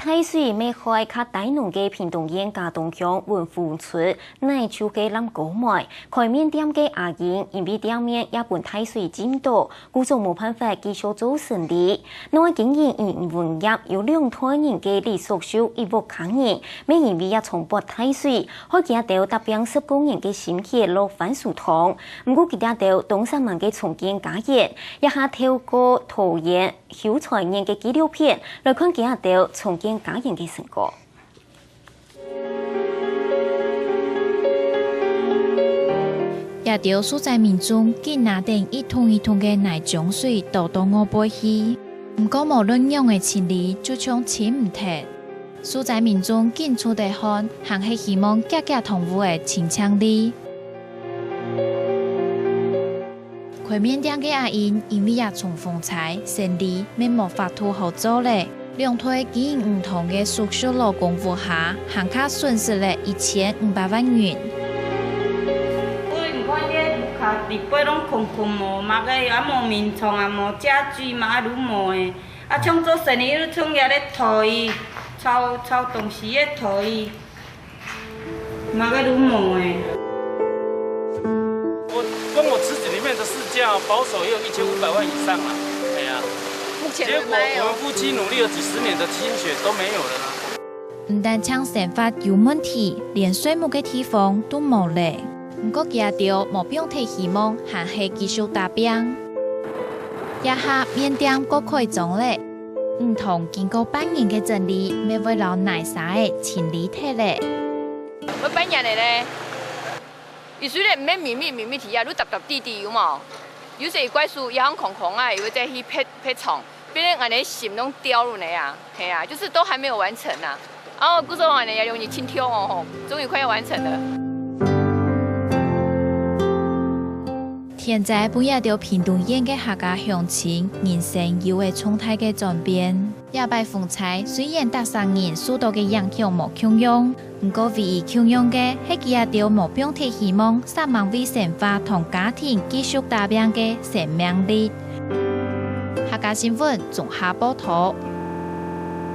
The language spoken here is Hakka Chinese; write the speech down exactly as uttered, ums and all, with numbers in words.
大水乜害較低農个屏東縣佳冬鄉文湖村，乃就係林高梅，開麵店个阿英，因為店面也分大水浸著，故所無辦法繼續做生理。內經營文業有兩代人个李淑秀一屋下人，乜因為這場發大水，害佢兜打拚十過年个心血落番薯桶。毋過佢兜當煞猛个重建家園，這下透過導演 邱財年个紀錄片，來看佢兜重建家園个成果。這兜受災民眾緊拿等一桶一桶个泥漿水倒到外背去，毋過無論仰仔清理，就像清毋忒。受災民眾緊出个汗，還係希望遽遽同屋仔清淨俐。 開麵店个阿英因為這場風災，生理乜無法度好做咧。兩代經營魚塘个淑秀老公屋下，還較損失了一千五百萬銀。所以你看這屋下裡背攏空空無，麼个也無眠床啊，無家具嘛，也都無誒。啊，像做生理，又像也咧推，抄，抄東西个推。 麼个都無誒。我光我池子裡面的市價保守也有一千五百萬以上了。哎呀，目前結果我們夫妻努力了幾十年的心血都沒有了啦。毋單淨生活有問題，連睡目个地方都無咧。毋過佢兜無放忒希望，還係繼續打拚。這下麵店過開張咧，魚塘經過半年个整理，乜會摎泥沙仔清理忒咧。 愛半年了咧。佢雖然毋係密密密密地啊，都沓沓滴滴有無？有時怪手也很空空啊，又會再去別，別場，變成恁樣心攏掉了呢啊，係啊，就是都還沒有完成啊。哦，故所恁樣也容易心跳哦，吼，終於快要完成了。天災分這兜屏東縣个客家鄉親，人生有了重大个轉變。 這擺風災雖然逐儕人受到个影響無共樣，毋過唯一共樣个係佢兜無放忒希望，煞猛為生活同家庭繼續打拚个生命力。客家新聞綜合報導。